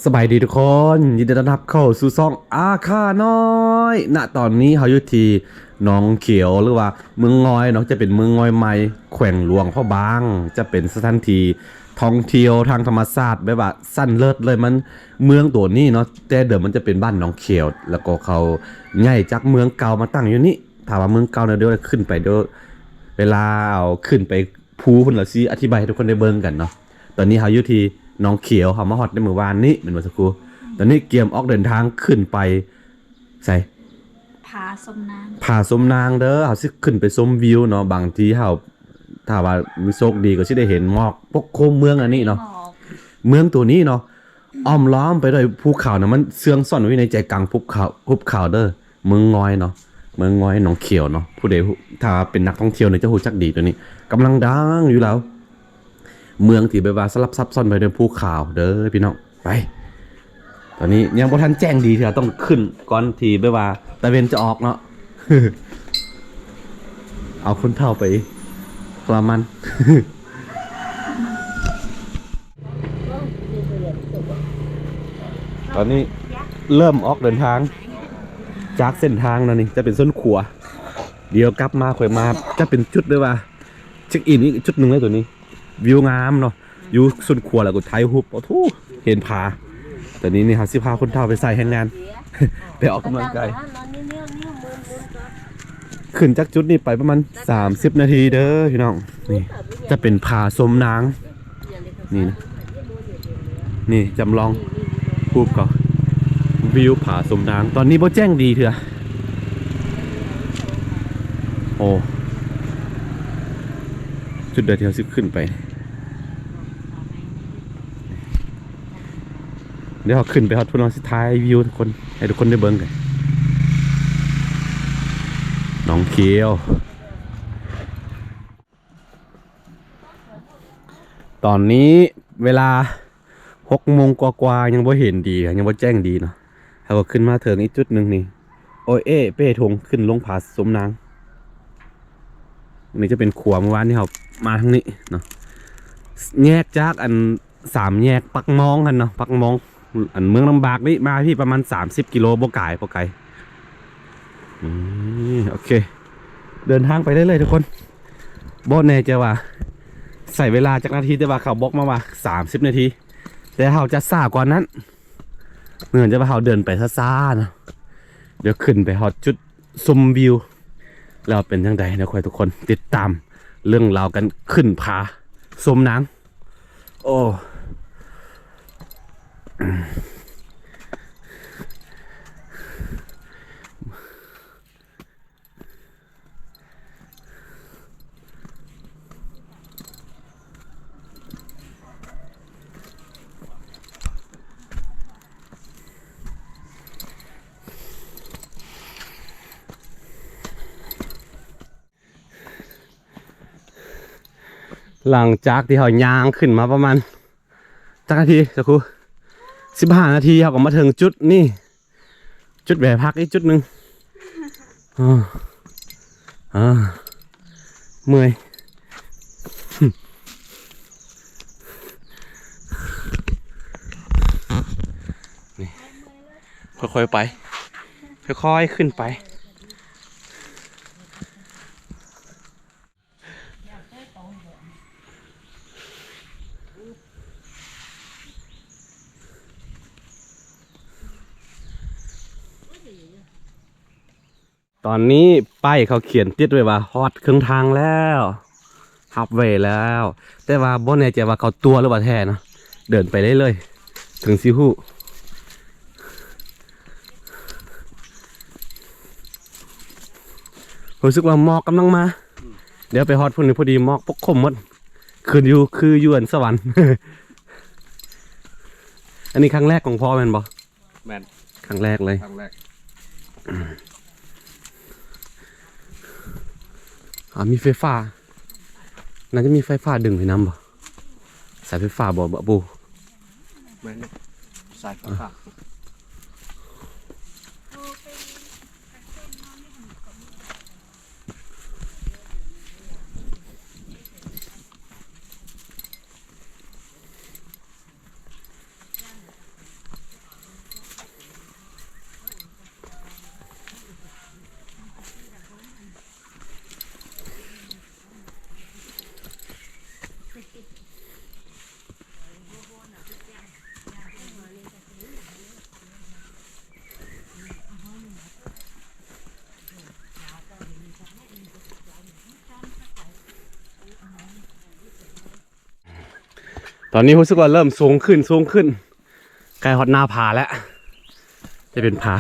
ສະບາຍດີທຸກຄົນ, ຍິນດີຕ້ອນຮັບເຂົ້າສູ່ຊ່ອງອາຄານ້ອຍ. ນະຕອນນີ້ເຮົາຢູ່ທີ່ໜອງຂຽວ ຫຼືວ່າເມືອງງອຍເນາະ, ຈະເປັນເມືອງງອຍໃໝ່ ແຂວງຫຼວງພະບາງ. ຈະເປັນສະຖານທີ່ທ່ອງທ່ຽວທາງທຳມະຊາດ ແບບວ່າຊັ້ນເລີດເລີຍ. ມັນ ເມືອງໂຕນີ້ເນາະ ແຕ່ເດີມມັນຈະເປັນບ້ານໜອງຂຽວ ແລ້ວກໍເຂົາຍ້າຍຈາກເມືອງເກົ່າມາຕັ້ງຢູ່ນີ້. ຖ້າວ່າເມືອງເກົ່ານະ ດຽວຂຶ້ນໄປ ດຽວເວລາເອົາຂຶ້ນໄປພູພຸ້ນ ລະຊິອະທິບາຍໃຫ້ທຸກຄົນໄດ້ເບິ່ງກັນເນາະ. ຕອນນີ້ເຮົາຢູ່ທີ່ໜອງຂຽວ, ເຮົາມາຮອດໃນມື້ວານນີ້ແມ່ນບໍ່ສາຄູ? ຕອນນີ້ກຽມອອກເດີນທາງຂຶ້ນໄປ ໃສ? ຜາສົມນາງ ຜາສົມນາງເດີ. ເຮົາຊິຂຶ້ນໄປຊົມວິວເນາະ. ບາງທີເຮົາ ຖ້າວ່າມີໂຊກດີກໍຊິໄດ້ເຫັນໝອກປົກຄຸມເມືອງອັນນີ້ເນາະ. ເມືອງໂຕນີ້ເນາະ ອ້ອມລ້ອມໄປດ້ວຍພູເຂົານະ, ມັນເຊື່ອງຊ່ອນໄວ້ໃນໃຈກາງພູເຂົາ, ພູເຂົາເດີ. ເມືອງງອຍເນາະ, ເມືອງງອຍໜອງຂຽວເນາະ. ຜູ້ໃດຮູ້ ຖ້າເປັນນັກທ່ອງທ່ຽວນີ້ຈະຮູ້ຈັກດີໂຕນີ້, ກຳລັງດັງຢູ່ລາວ. ເມືອງທີ່ແບບວ່າສະຫຼັບຊັບຊ້ອນໄປດ້ວຍພູເຂົາເດີພີ່ນ້ອງ. ໄປ ຕອນນີ້ຍັງບໍ່ທັນແຈ້ງດີເທື່ອ, ຕ້ອງຂຶ້ນກ່ອນທີ່ແບບວ່າຕາເວັນຈະອອກເນາະ. ເອົາຄົນເຖົ້າໄປທໍລະມານ. ຕອນນີ້ເລີ່ມອອກເດີນທາງຈາກເສັ້ນທາງແລ້ວນີ້, ຈະເປັນໂຊນຂົວ. ດຽວກັບມາຄ່ອຍມາ, ຈະເປັນຈຸດເລີຍວ່າ ເຊັກອິນອີກຈຸດໜຶ່ງເລີຍໂຕນີ້. ວິວງາມເນາະ, ຢູ່ຊົນຂົວແລ້ວກໍຖ່າຍຮູບ. ໂອ້ໂຫ ເຫັນຜາ. ຕອນນີ້ນີ້ເຮົາຊິພາຄົນເຖົ້າໄປໃສ່ແຮງງານ ໄປອອກກຳລັງກາຍ. ຂຶ້ນຈາກຈຸດນີ້ໄປປະມານສາມສິບນາທີເດີພີ່ນ້ອງ. ນີ້ຈະເປັນຜາສົມນາງ. ນີ້ນະ ນີ້ຈຳລອງຮູບເຂົາ, ວິວຜາສົມນາງ. ຕອນນີ້ບໍ່ແຈ້ງດີເທື່ອ. ໂອ້ ຈຸດໃດທີ່ເຮົາຊິຂຶ້ນໄປ? ດຽວເຮົາຂຶ້ນໄປຮອດພຸ້ນ ເຮົາຊິຖ່າຍວິວທຸກຄົນ ໃຫ້ທຸກຄົນໄດ້ເບິ່ງກັນ. ໜອງຂຽວ. ຕອນນີ້ເວລາຫົກໂມງກວ່າໆ ຍັງບໍ່ເຫັນດີ, ຍັງບໍ່ແຈ້ງດີເນາະ. ເຮົາກໍຂຶ້ນມາເຖິງອີກຈຸດໜຶ່ງນີ້, ໂອເອເປ້ທົງ ຂຶ້ນລົງຜາສົມນາງ. ນີ້ຈະເປັນຂົວເມື່ອວານນີ້ເຮົາມາທາງນີ້ເນາະ, ແຍກຈາກອັນ ສາມແຍກປາກມອງຫັ້ນເນາະ, ປາກມອງ ອັນເມືອງລຳບາກນີ້ ມາພີ້ປະມານສາມສິບກິໂລ, ບໍ່ໄກ ບໍ່ໄກ. ອືມ ໂອເຄ ເດີນທາງໄປເລື້ອຍໆທຸກຄົນ. ບໍ່ແນ່ໃຈວ່າໃຊ້ເວລາຈັກນາທີ, ແຕ່ວ່າເຂົາບອກມາວ່າສາມສິບນາທີ, ແຕ່ເຮົາຈະຊ້າກວ່ານັ້ນ ເນື່ອງຈາກວ່າເຮົາເດີນໄປຊ້າໆເນາະ. ດຽວຂຶ້ນໄປຮອດຈຸດຊົມວິວແລ້ວເປັນຈັ່ງໃດ ດຽວໃຫ້ທຸກຄົນຕິດຕາມເລື່ອງລາວການຂຶ້ນຜາສົມນາງ. ໂອ້ ຫຼັງຈາກທີ່ເຮົາຍ່າງຂຶ້ນມາປະມານຈັກນາທີ ສາຄູ? ສິບຫ້ານາທີ ເຮົາກໍມາເຖິງຈຸດນີ້. ຈຸດແວະພັກອີກຈຸດໜຶ່ງ. ເອີ ເອີ ເມື່ອຍ. ນີ້ ຄ່ອຍໆໄປ ຄ່ອຍໆຂຶ້ນໄປ. ຕອນນີ້ປ້າຍເຂົາຂຽນຕິດໄວ້ວ່າຮອດເຄິ່ງທາງແລ້ວ ຮາບເວແລ້ວ, ແຕ່ວ່າບໍ່ແນ່ໃຈວ່າເຂົາຕົວະຫຼືວ່າແທ້ເນາະ, ເດີນໄປເລື້ອຍໆເຖິງຊິຮູ້. ຮູ້ສຶກວ່າໝອກກຳລັງມາ. ດຽວໄປຮອດພຸ້ນນີ້ ພໍດີໝອກປົກຄຸມໝົດ. ຄືຢູ່ ຄືຢູ່ອັນສະຫວັນ. ອັນນີ້ຄັ້ງແລກຂອງພໍ່ແມ່ນບໍ່? ແມ່ນ. ຄັ້ງແລກເລີຍ. ຄັ້ງແລກ. ອ່າ ມີໄຟຟ້າ. ໜ້າຈະມີໄຟຟ້າດຶງໄປນຳບໍ່? ສາຍໄຟຟ້າບໍ່? ບໍ່. ແມ່ນ. ສາຍໄຟຟ້າ. ອ່າ. ໂ ຕອນນີ້ຮູ້ສຶກວ່າເລີ່ມສູງຂຶ້ນ ສູງຂຶ້ນ ໃກ້ຮອດໜ້າຜາແລ້ວ ຈະເປັນຜາ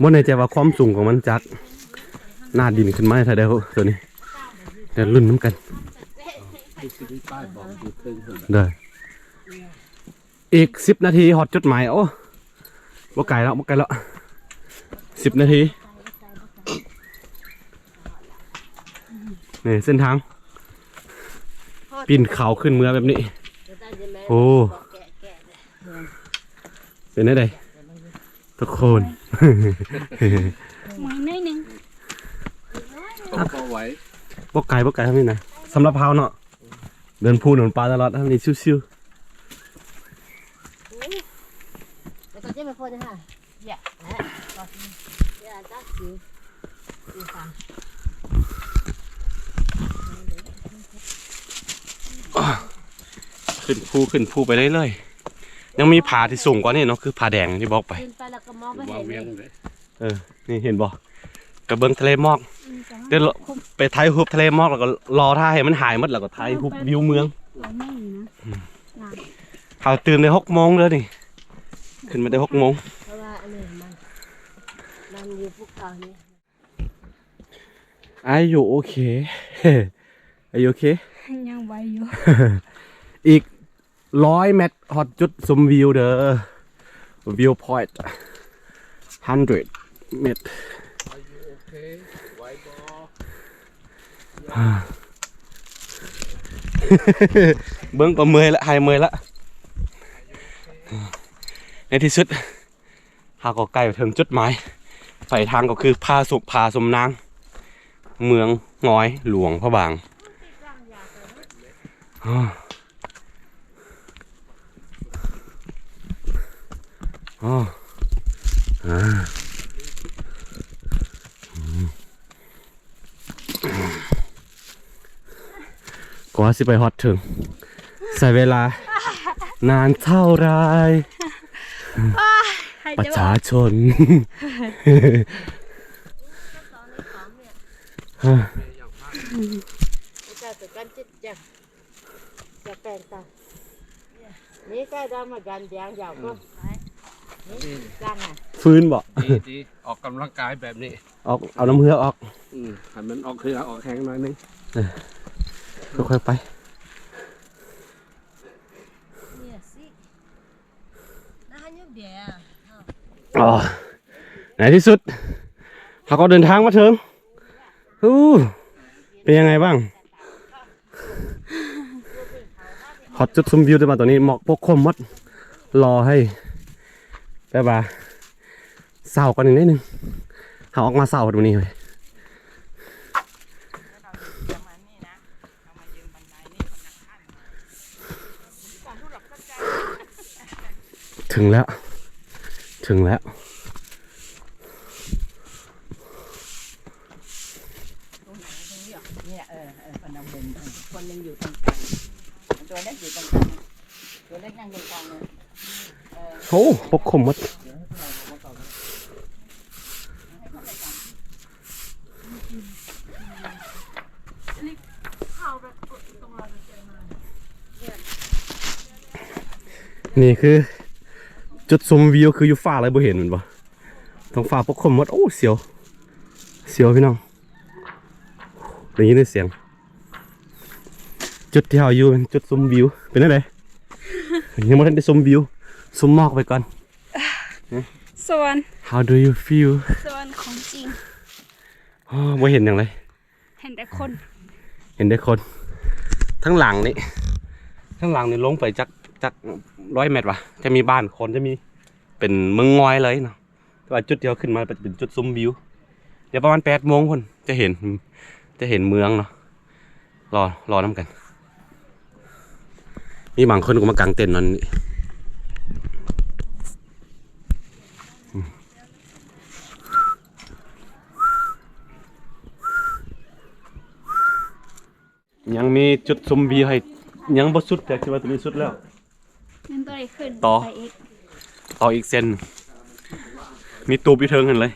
ບໍ່ແນ່ໃຈວ່າຄວາມສູງຂອງມັນຈາກໜ້າດິນຂຶ້ນມາເທົ່າໃດ ໂຕນີ້ ດຽວລຸ້ນນຳກັນ ເດີ. ອີກສິບນາທີຮອດຈຸດໝາຍ. ໂອ້ ບໍ່ໄກແລ້ວ ບໍ່ໄກແລ້ວ ສິບນາທີ. ນີ້ເສັ້ນທາງ ປີນເຂົາຂຶ້ນເມືອແບບນີ້. ໂອ້ ເປັນແນວໃດທຸກຄົນ? ເມື່ອຍໜ້ອຍໜຶ່ງ ກໍພໍໄຫວ. ບໍ່ໄກ ບໍ່ໄກເທົ່ານີ້ນະ ສຳລັບເຮົາເນາະ. ເດີນພູເດີນປ່າຕະຫຼອດ ທາງນີ້ຊິວໆ. ຂຶ້ນພູ ຂຶ້ນພູໄປເລື້ອຍໆ. ຍັງມີຜາທີ່ສູງກວ່ານີ້ເນາະ ຄືຜາແດງທີ່ບອກໄປ. ຂຶ້ນໄປແລ້ວກໍມອງບໍ່ເຫັນເລີຍ. ເອີ ນີ້ເຫັນບໍ່? ກະເບິ່ງທະເລໝອກ. ອືມ ດຽວໄປຖ່າຍຮູບທະເລໝອກ ແລ້ວກໍລໍຖ້າໃຫ້ມັນຫາຍໝົດ ແລ້ວກໍຖ່າຍຮູບວິວເມືອງ. ອືມ ເຮົາຕື່ນໄດ້ຫົກໂມງເດີນີ້ ຂຶ້ນມາໄດ້ຫົກໂມງ. ເພາະວ່າອັນນີ້ມັນ ມັນຢູ່ພູເຂົານີ້. Are you okay? Are you okay? ຍັງໄຫວຢູ່ ອີກ ຮ້ອຍແມັດຮອດຈຸດຊົມວິວເດີ view point ຮ້ອຍແມັດ. Are you okay? ໄຫວບໍ່? ເບິ່ງກໍເມື່ອຍລະ ຫາຍເມື່ອຍລະ. ໃນທີ່ສຸດ ເຮົາກໍໃກ້ເຖິງຈຸດໝາຍ ປາຍທາງກໍຄືຜາສຸມ ຜາສົມນາງ ເມືອງງອຍ ຫຼວງພະບາງ. ກວ່າຊິໄປຮອດເຖິງ ໃຊ້ເວລານານເທົ່າໃດ? ປະຊາຊົນ ຟື້ນບໍ່? ດີໆ ອອກກຳລັງກາຍແບບນີ້ ອອກ ເອົານ້ຳເຫື່ອອອກ. ອືມ ໃຫ້ມັນອອກເຫື່ອອອກແຮງໜ້ອຍໜຶ່ງ. ເອີ ຄ່ອຍໆໄປ. ອໍ ໃນທີ່ສຸດ ເຮົາກໍເດີນທາງມາເຖິງ. ຮູ້ ເປັນຍັງໄງບ້າງ? ຮອດຈຸດຊົມວິວແຕ່ວ່າຕອນນີ້ໝອກປົກຄຸມໝົດ ລໍໃຫ້ແບບວ່າເຊົາກ່ອນອີກໜ້ອຍໜຶ່ງ. ເຮົາອອກມາເຊົ້າມື້ນີ້ເລີຍ. ເຖິງແລ້ວ ເຖິງແລ້ວ. ຕົງໄຫນຕົງນີ້ຫວະ? ນີ້ແຫຼະ ເອີ ເອີ ຄົນໜຶ່ງຢູ່ຕົງກາງ ຕົວເລັກຢູ່ຕົງກາງ ຕົວເລັກນັ່ງຢູ່ກາງເລີຍ. ໂອ້ ປົກຄຸມໝົດ. ນີ້ຄືຈຸດຊົມວິວ ຄືຢູ່ຟ້າເລີຍ ບໍ່ເຫັນແມ່ນບໍ່? ທ້ອງຟ້າປົກຄຸມໝົດ. ໂອ້ ສຽວ ສຽວພີ່ນ້ອງ. ໄດ້ຍິນແຕ່ສຽງ. ຈຸດທີ່ເຮົາຢູ່ເປັນຈຸດຊົມວິວ ເປັນຈັ່ງໃດ? ຍັງບໍ່ທັນໄດ້ຊົມວິວ ຊົມໝອກໄປກ່ອນ. ສະຫວັນ How do you feel? ສະຫວັນຂອງຈິງ. ອໍ ບໍ່ເຫັນຫຍັງເລີຍ ເຫັນແຕ່ຄົນ ເຫັນແຕ່ຄົນ. ທາງຫຼັງນີ້ ທາງຫຼັງນີ້ລົງໄປຈັກ ຈັກຮ້ອຍແມັດຫວະ ຈະມີບ້ານຄົນ ຈະມີເປັນເມືອງງອຍເລີຍເນາະ. ແຕ່ວ່າຈຸດທີ່ເຮົາຂຶ້ນມາເປັນ ເປັນຈຸດຊົມວິວ. ດຽວປະມານແປດໂມງພຸ້ນຈະເຫັນ ຈະເຫັນເມືອງເນາະ. ລໍ ລໍນຳກັນ. ມີບາງຄົນກໍມາກາງເຕັນນອນນີ້. ຍັງມີຈຸດຊົມວິວໃຫ້ ຍັງບໍ່ສຸດ ແຕ່ຄິດວ່າຕົວນີ້ສຸດແລ້ວ. ມັນບໍ່ໄດ້ຂຶ້ນ ຕໍ່ ໄປອີກ ຕໍ່ອີກເສັ້ນ ມີຕູບຢູ່ເທິງຫັ້ນເລີຍ.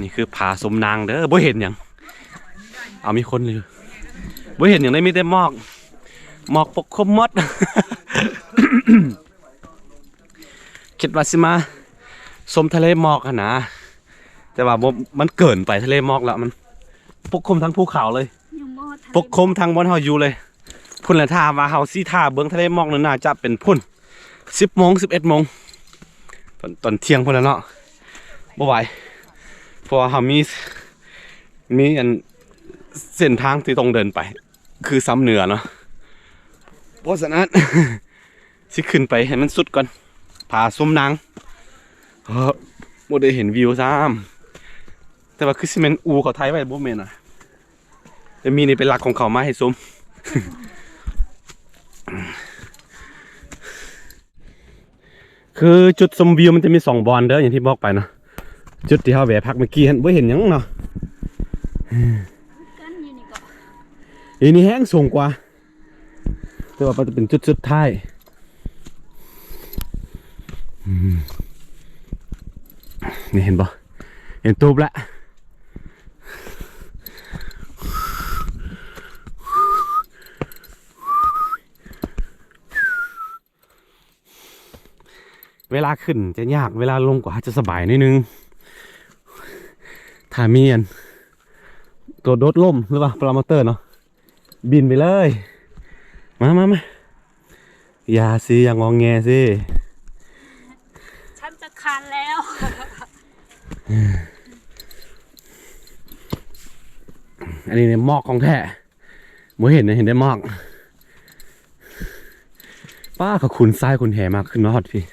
ນີ້ຄືຜາສົມນາງເດີ ບໍ່ເຫັນຫຍັງ. ເອົາ ມີຄົນຢູ່. ບໍ່ເຫັນຫຍັງເລີຍ ມີແຕ່ໝອກ ໝອກປົກຄຸມໝົດ. ຄິດວ່າຊິມາຊົມທະເລໝອກຫັ້ນນະ ແຕ່ວ່າບໍ່ ມັນເກີນໄປ ທະເລໝອກລະ ມັນປົກຄຸມທັງພູເຂົາເລີຍ ຍັງບໍ່ຮອດທະເລ ປົກຄຸມທັງບ່ອນເຮົາຢູ່ເລີຍ. ພຸ້ນແຫຼະ ຖ້າວ່າເຮົາຊິຖ້າເບິ່ງທະເລໝອກນັ້ນ ໜ້າຈະເປັນພຸ້ນ ສິບໂມງ ສິບເອັດໂມງ ຕອນ ຕອນທ່ຽງພຸ້ນແຫຼະເນາະ. ບໍ່ໄຫວ ເພາະວ່າເຮົາມີ ມີອັນເສັ້ນທາງທີ່ຕ້ອງເດີນໄປ ຄືຊຳເໜືອເນາະ. ເພາະສະນັ້ນ ຊິຂຶ້ນໄປໃຫ້ມັນສຸດກ່ອນ ຜາສົມນາງ. ເອີ ບໍ່ໄດ້ເຫັນວິວຊ້ຳ ແຕ່ວ່າຄືຊິແມ່ນອູ່ເຂົາຖ່າຍໄວ້ ບໍ່ແມ່ນຫວາ? ແຕ່ມີນີ້ເປັນຫຼັກຂອງເຂົາມາໃຫ້ຊົມ. ຄືຈຸດຊົມວິວມັນຈະມີສອງບ່ອນເດີ ຢ່າງທີ່ບອກໄປເນາະ. ຈຸດທີ່ເຮົາແວະພັກເມື່ອກີ້ຫັ້ນ ບໍ່ເຫັນຫຍັງເນາະ. ກັນຢູ່ນີ້ກໍ ອີນີ້ແຮງສູງກວ່າ ແຕ່ວ່າມັນຈະເປັນຈຸດສຸດທ້າຍ. ອືມ ນີ້ເຫັນບໍ່? ເຫັນຕູບລະ. ເວລາຂຶ້ນຈະຍາກ ເວລາລົງກໍອາດຈະສະບາຍໜ້ອຍໜຶ່ງ ຖ້າມີອັນ ໂຕໂດດລົມ ຫຼືວ່າປາຣາໂມເຕີເນາະ ບິນໄປເລີຍ. ມາ ມາ ມາ ຢ່າຊິ ຢ່າງອແງຊິ ສັນຈະຄານແລ້ວ. ອັນນີ້ນີ້ໝອກຂອງແທ້. ບໍ່ເຫັນ ເຫັນແຕ່ໝອກ. ປ້າ ເຂົາຂຸນຊາຍຂຸນແຫມາຂຶ້ນມາຮອດພີ້.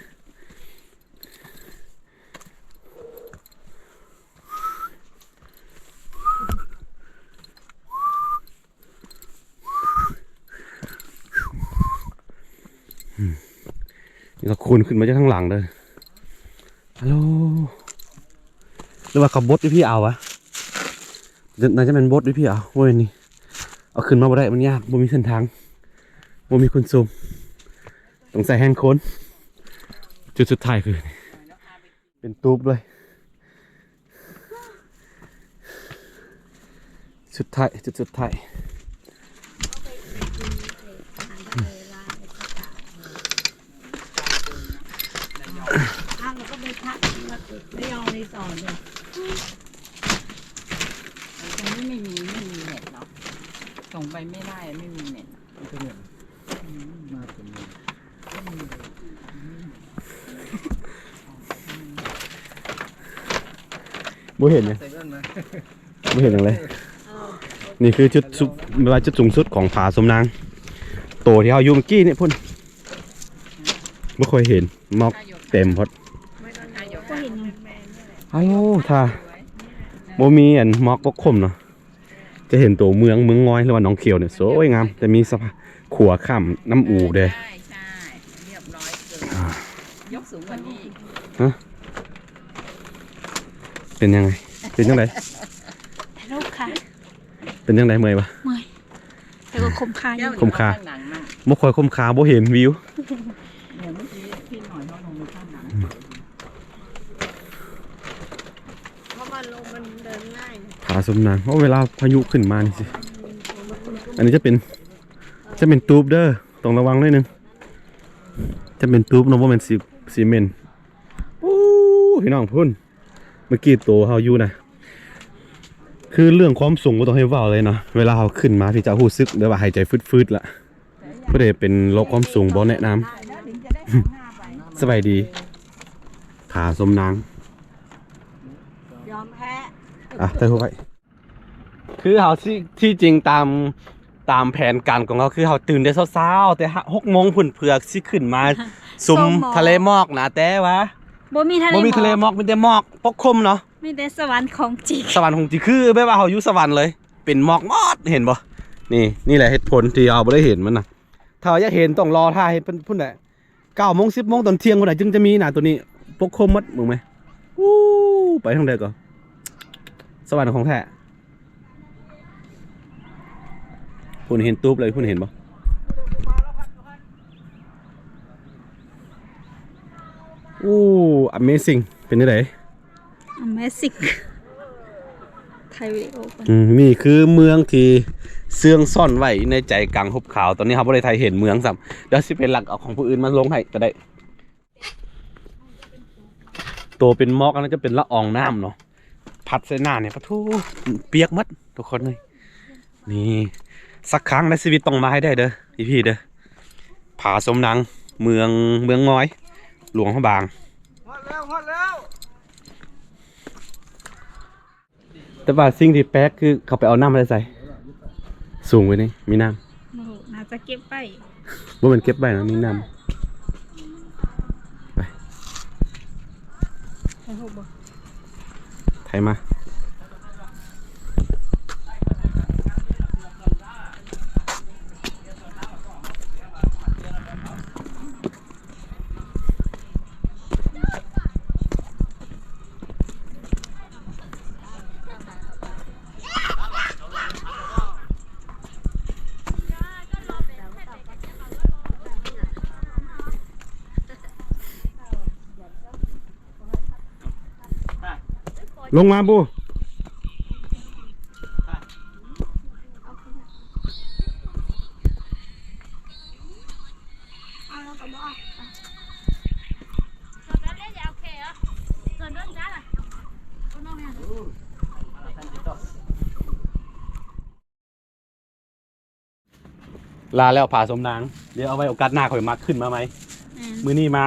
ນີ້ເຂົາຂຸນຂຶ້ນມາຈາກທາງຫຼັງເດີ. ຮັລໂຫຼ ຫຼືວ່າເຂົາບົດຢູ່ພີ້ເອົາຫວາ? ໜ້າຈະແມ່ນບົດຢູ່ພີ້ເອົາ. ໂອ້ຍ ນີ້ເອົາຂຶ້ນມາບໍ່ໄດ້ ມັນຍາກ ບໍ່ມີເສັ້ນທາງ ບໍ່ມີຄົນຊົມ ຕ້ອງໃຊ້ແຮງຄົນ. ຈຸດສຸດທ້າຍຄືນີ້ ເປັນຕູບເລີຍ. ສຸດທ້າຍ ຈຸດສຸດທ້າຍ. ອ້າວ ແລ້ວກໍໄປພັກທີ່ວ່າໄລຍອງຣີສອດເດ. ຕรงนี้ไม่มี ไม่มีเน็ตเนาะ ส่งไปไม่ได้ ไม่มีเน็ต ບໍ່ເຫັນຫຍັງ ບໍ່ເຫັນຫຍັງເລີຍ. ນີ້ຄືຈຸດສຸດ ເວລາຈຸດສູງສຸດຂອງຜາສົມນາງ ໂຕທີ່ເຮົາຢູ່ເມື່ອກີ້ນີ້ພຸ້ນ. ບໍ່ຄ່ອຍເຫັນ ໝອກເຕັມໂພດ. ບໍ່ເຫັນຫຍັງ. ໂອ້ ຖ້າບໍ່ມີອັນໝອກປົກຄຸມເນາະ ຈະເຫັນຕົວເມືອງ ເມືອງງອຍ ຫຼືວ່າໜອງຂຽວນີ້ສວຍງາມ ຈະມີສະພານຂົວຂ້າມນ້ຳອູເດ້. ใช่ ใช่ เรียบร้อยเกิน อ่า ยกสูงกว่านี้อีก ຮະ เป็นยังไง เป็นจั่งใด๋ สนุกค่ะ เป็นจั่งใด๋ เมื่อยบ่ เมื่อย แต่ก็คุ้มค่าอยู่ คุ้มค่า บ่ค่อยคุ้มค่า บ่เห็นวิว เนี่ย เมื่อกี้พี่หน่อยเขาลงไปข้างหลัง เพราะว่าลมมันเดินง่าย ผาสมนาง โอ้ เวลาพายุขึ้นมานี่สิ อันนี้จะเป็น จะเป็นตูบเด้อ ต้องระวังหน่อยหนึ่ง จะเป็นตูบเนาะ บ่แม่นซี ซีเมนต์ โอ้ พี่น้องพุ้น เมื่อกี้โตเฮาอยู่นะ คือเรื่องความสูงบ่ต้องให้เว้าเลยเนาะ เวลาเฮาขึ้นมาพี่จะรู้สึกแบบว่าหายใจฟืดๆ ละ ผู้ใดเป็นโรคความสูงบ่แนะนำ สบายดี ผาสมนาง ยอมแพ้ อ่ะ ถ่ายรูปไว้ คือเฮาสิ ที่จริงตาม ตามแผนการของเฮาคือเฮาตื่นแต่เช้าๆ แต่หกโมงพุ้น เพื่อสิขึ้นมาชม ชมหมอก ทะเลหมอกนะ แต่ว่า บ่มีทะเล บ่มีทะเลหมอก หมอก มีแต่หมอกปกคลุมเนาะ มีแต่สวรรค์ของจริง สวรรค์ของจริง คือแบบว่าเฮาอยู่สวรรค์เลย เป็นหมอกหมด เห็นบ่ นี่ นี่แหละเหตุผลที่เฮาบ่ได้เห็นมันนะ ถ้าอยากเห็นต้องรอถ่าเห็นพุ้นแหละ เก้าโมง สิบโมง ตอนเที่ยงพุ้นน่ะ จึงจะมีนะ ตัวนี้ปกคลุมหมด เบิ่งไหม อู้ ไปทางใดก็ สวรรค์ของแท้ พุ้นเห็นตูบเลย พุ้นเห็นบ่ อู้ Amazing เป็นจั่งใด๋ Amazing ຖ່າຍວິດີໂອກ່ອນ ອືມ ນີ້ຄືເມືອງທີ່ເຊື່ອງຊ່ອນໄວ້ໃນໃຈກາງຫຸບຂາວ. ຕອນນີ້ເຮົາບໍ່ໄດ້ຖ່າຍເຫັນເມືອງຊ້ຳ ດຽວຊິໄປລັກເອົາຂອງຜູ້ອື່ນມາລົງໃຫ້ກໍໄດ້. ໂຕເປັນໝອກ ອັນນັ້ນຈະເປັນລະອອງນ້ຳເນາະ ພັດໃສ່ໜ້ານີ້ ປະໂທ້ ປຽກໝົດທຸກຄົນເອີຍ. ນີ້ ສັກຄັ້ງໃນຊີວິດຕ້ອງມາໃຫ້ໄດ້ເດີ ອີພີເດີ ຜາສົມນາງ ເມືອງ ເມືອງງອຍ ຫຼວງພະບາງ. ຮອດແລ້ວ ຮອດແລ້ວ. ແຕ່ວ່າສິ່ງທີ່ແປກຄືເຂົາໄປເອົານ້ຳມາແຕ່ໃສ? ສູງໄປນີ້ມີນ້ຳ. ໂອ້ໂຫ ໜ້າຈະເກັບໄວ້. ບໍ່ແມ່ນເກັບໄວ້ນະ ມີນ້ຳ. ໄປ ຖ່າຍຮູບບໍ່? ຖ່າຍມາ. ລົງມາບູ. ລາແລ້ວຜາສົມນາງ ດຽວເອົາໄວ້ໂອກາດໜ້າຂ້ອຍມາຂຶ້ນມາໃໝ່. ອືມ ມື້ນີ້ມາ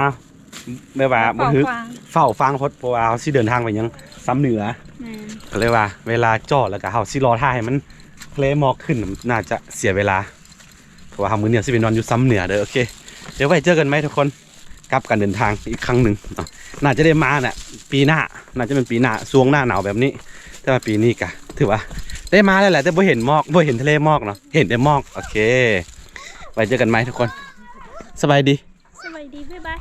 ແບບວ່າບໍ່ຖືກ ເຝົ້າຟັງ ເຝົ້າຟັງໂພດ ເພາະວ່າເຮົາຊິເດີນທາງໄປຍັງຊຳເໜືອ. ແມ່ນ ກໍເລີຍວ່າເວລາຈອດ ແລ້ວກໍເຮົາຊິລໍຖ້າໃຫ້ມັນທະເລໝອກຂຶ້ນ ໜ້າຈະເສຍເວລາ ເພາະວ່າມື້ນີ້ຊິໄປນອນຢູ່ຊຳເໜືອເດີ. ໂອເຄ ດຽວໄວ້ເຈີກັນໃໝ່ທຸກຄົນ ກັບການເດີນທາງອີກຄັ້ງໜຶ່ງເນາະ. ໜ້າຈະໄດ້ມາແຫຼະປີໜ້າ ໜ້າຈະເປັນປີໜ້າ ຊ່ວງໜ້າໜາວແບບນີ້. ແຕ່ວ່າປີນີ້ກະຖືວ່າໄດ້ມາແລ້ວແຫຼະ ແຕ່ບໍ່ເຫັນໝອກ ບໍ່ເຫັນທະເລໝອກເນາະ ເຫັນແຕ່ໝອກ. ໂອເຄ ໄວ້ເຈີກັນໃໝ່ທຸກຄົນ ສະບາຍດີ. ສະບາຍດີ ບາຍບາຍ.